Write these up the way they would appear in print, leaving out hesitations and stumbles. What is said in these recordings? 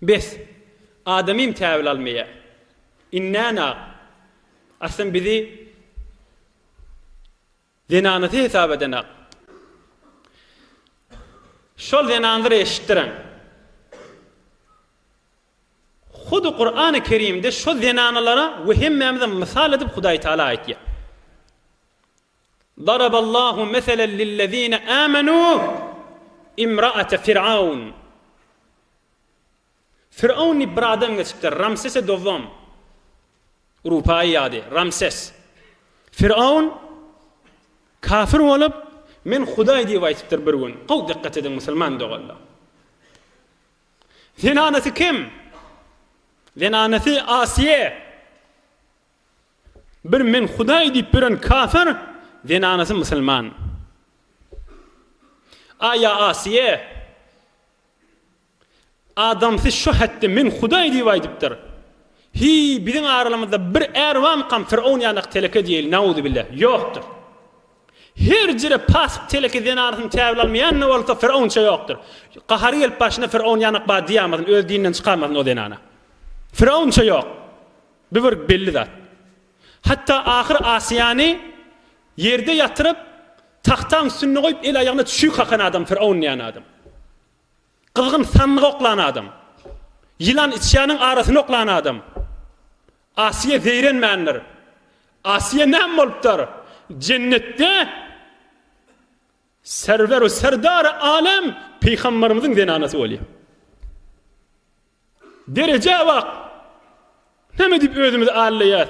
Bes, adamym täwil almaýar. Innän-a, aslym bizi zenanasy hesap edenak. Şol zenandyr eşitdirin. Hudy Kurany Kerimde şo zenanalara we hemmämize mysal edip Hudaý Taala aýtýar. Daraballahu meselen lillezine amenu imraate Firaun. Firaun diýip bir adam geçipdir. Ramsese dowam. Rupaýy ýady. Ramses. Firaun kafir bolup, men Hudaý diýip aýtypdyr bir gün. Gowy dikkat ediň musulman doganlar. Zenanasy kim? Zenanasy Asiýe. Bir men Hudaý diýip ýören kafir, zenanasy musulman. Aýa Asiýe. Adamsy şo hetde men Hudaý diýip aýdypdyr. Hiý, biziň aralamyzda bir är barmykam Firown ýanak teleke diýeli, nauzubilla, ýokdur. Her jire pasyk teleke zenanasyny täwil almaýan-da bolsa Firownça ýokdur. Gahary gelip başyna Firown ýanak bar diýamasyn, öz dininden çykarmasyn o zenana. Firownça ýok. Bu bir belli zat. Hatda ahyr Asiýany ýerde ýatyryp, tagtaň üstünde goýup el-aýagyna çüý kakan adam Firown diýen adam. Gyzgyn sandyga oklan adam. Ýylan içýanyň arasyna oklan adam. Asiýa zeýrenmändir. Asiýa näme bolupdyr? Jennetde Serwer-u serdary alem Pygambarymyzyň zenanasy bolýar. Derejä bak! Näme diýip özümizi aldaýas?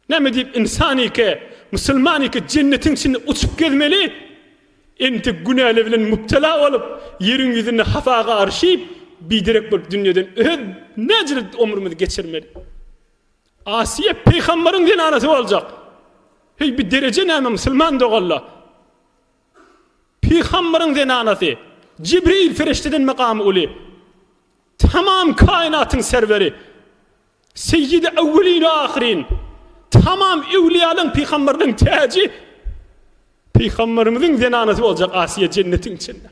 Näme diýip ynsan ike, musulman ike jennetiň içinde uçup gezmeli? Entek günäler bilen mübtela bolup, ýeriň ýüzünde hapa garyşyp, biderek bolup dünýeden öz näjele ömrümizi geçirmeli? Asiýe pygambaryň zenanasy boljak. Heý bi dereje näme musulman doganlar? Pygambaryň zenanasy, Jibril perişdeden makamy uly. Tamam kainatyň serweri. Seýýidi ewwelin we ahyrin. Tamam öwliýalaň pygamberleň täji. Pygamberimiziň zenanasy boljak Asiýa jennetiň içinde.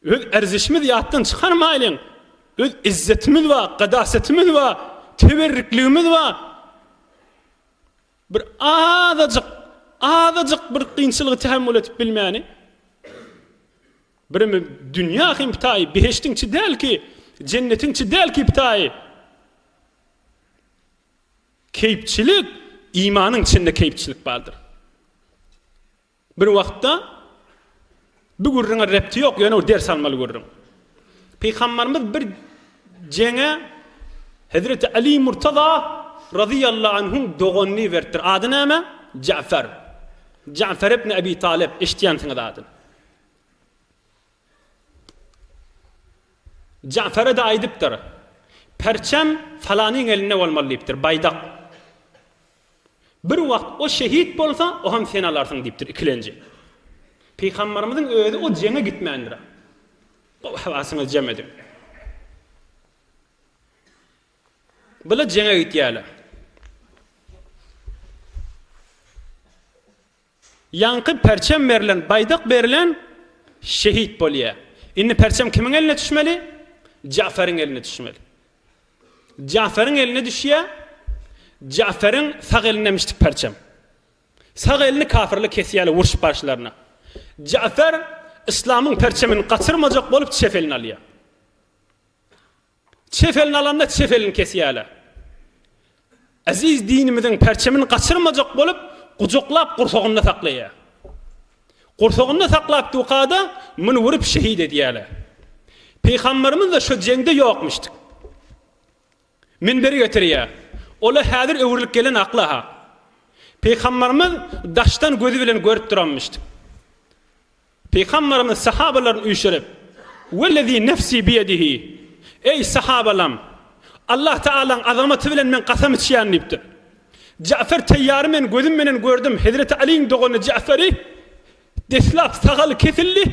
Öz erzişimiz ýatdan çykarmaýlyň. Öz izzetimiz bar, gadasetimiz bar, teberrikligimiz bar. Bir azajyk, azajyk bir kynçylygy tähemmül edip bilmäni. Birimi dünýä hem pitaýy, behişdiň içi däl ki, jennetiň içi däl ki pitaýy. Keýpçilik, imanyň içinde keýpçilik bardyr. Bir wagtda bu gürrüňe repti ýok, ýöne bir ders almaly gürrüň. Pygamberimiz bir jeňe Hezreti Ali Murtaza razyýallahu anhuň doganyny iberipdir. Ady näme? Ja'far. Ja'far ibn Abi Talib, eşitýänsiňiz adyny. Ja'fara-da aýdypdyr. Perçem falanyň elinde bolmaly diýipdir, baýdak. Bir wagt o şehit bolsa, o hem sen alarsyň diýipdir ikilenji. Pygambarymyzyň özi o jeňe gitmändir. Gowy hawasyňyzy jem ediň. Bular jeňe gitýärler. Ýaňky perçem berlen, baýdak berlen şehit bolýar. Indi perçem kimiň eline düşmeli? Jafaryň eline düşmeli. Jafaryň eline düşýär. Jafaryň sag elindemişdik perçem. Sag elini kafirler kesýärler urşup barşlaryna. Jafar yslamyň perçemini gaçyrmajak bolup çep elini alýar. Çep elini alanda çep elini kesýärler. Eziz dinimiziň perçemini gaçyrmajak bolup gujaklap gursagynda saklaýar. Gursagynda saklap dukada muny urup şehit edýärler. Pygamberimiz-de şo jeňde ýokmuşdyk. Minberi getirýär. Ola häzir öwrülip gelen akla-ha. Pygamberimiz daşdan gözi bilen görüp duranmyşdyk. Pygamberimiz sahabalaryny üýşürip, Wellezî nefsî biýedihi, Eý, sahabalam! Allah Tagalaň azamaty bilen men kasam içýän diýipdir. Ja'fer Teýýary men gözüm menen gördüm, Hezreti Alyň dogany Ja'feri deslap sagaly kesildi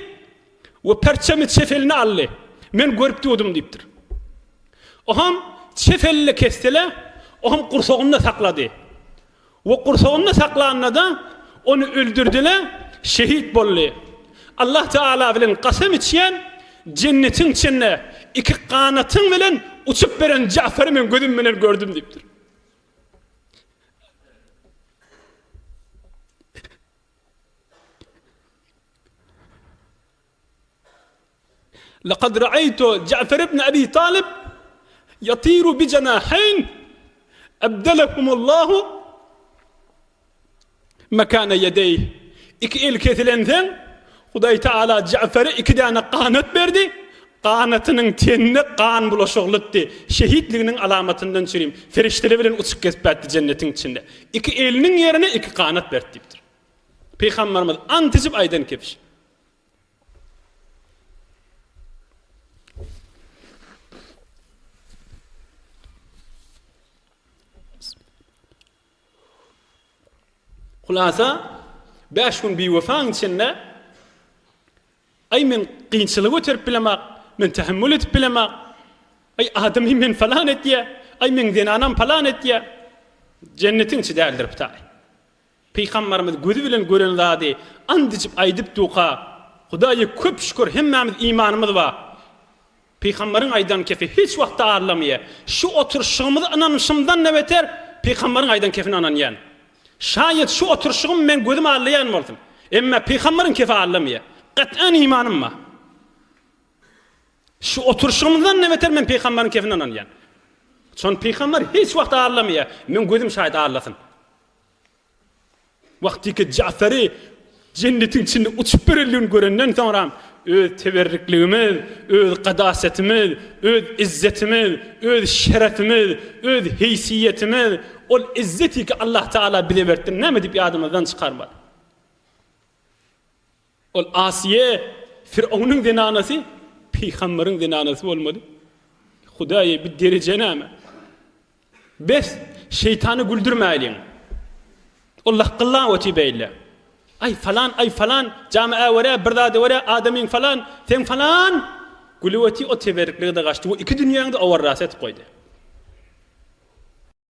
we perçemi çep eline aldy. Men görüp durdum diýipdir. Oham çep elinde kesdile, oham gursagynda saklady. We gursagynda saklanda-da ony öldürdiler, şehit boldy. Allah Teala bilen kasam içýän. jennetiň içinde iki ganatyň bilen uçup beren Jafary men gözüm bilen gördüm diýipdir. Laqad ra'aytu Ja'far ibn Abi Talib yatiru bi janahayn abdalahumullahu makana yadayh. Iki el kesilensoň Hudaý Taala Ja'fara iki däne ganat berdi. Ganatynyň tenine gan bulaşyglytdy. Şehitliginiň alamatyndan çürim. Ferişdeler bilen uçup gezip bätdi jennetiň içinde. Iki eliniň ýerine iki ganat berdi diýipdir. Pygamberimiz ant içip aýdan kebş. Hulasa, bäş gün biwefaň içinde Aý men kynçylygy göterip bilemak, men tähemmül edip bilemak. Aý adamym men falan etýä, aý meň zenanam falan etýä. Jennetiň içi däldir bu taý. Pygambarymyz gözi bilen gören zady and içip aýdyp duka, Hudaýa köp şükür hemmämiz imanymyz bar. Pygambaryň aýdan kefi hiç wagtda aldamaýar. Şu oturyşygymyzy ynanyşymdan-da beter pygambaryň aýdan kefine ynanýan. Şaýat şu oturyşygym meň gözüm aldaýan bolsun. Emma pygambaryň kefi aldamaýar. Gat'an imanym bar. Şu oturyşygymyzdan-da beter men pygambaryň kefine ynanýan. Şon pygambar hiç wagt aldamaýar. Meň gözüm şaýat aldasyn. Wagtyky Jafary jennetiň içinde uçup berenligini görenden soňram öz teberrikligimiz, öz gadasetimiz, öz izzetimiz, öz şerefimiz, öz heýsiýetimiz, ol izzeti ki Allah Taala bize beripdir, näme diýip ýadymyzdan çykarmaly. Ol Asiýe Firawnyň zenanasy, pygambaryň zenanasy bolmady. Hudaýa bir dereje näme? Bes, şeýtany güldürmäýliň. Ol lakgyllap otyr beýle. Aý falan, aý falan, jamy äwerä, bir zat öwerä, adamyň falan, seň falan! Gülüp otyr, o teberrikligi-de gaçdy we iki dünýäňi-de owarrasy edip goýdy.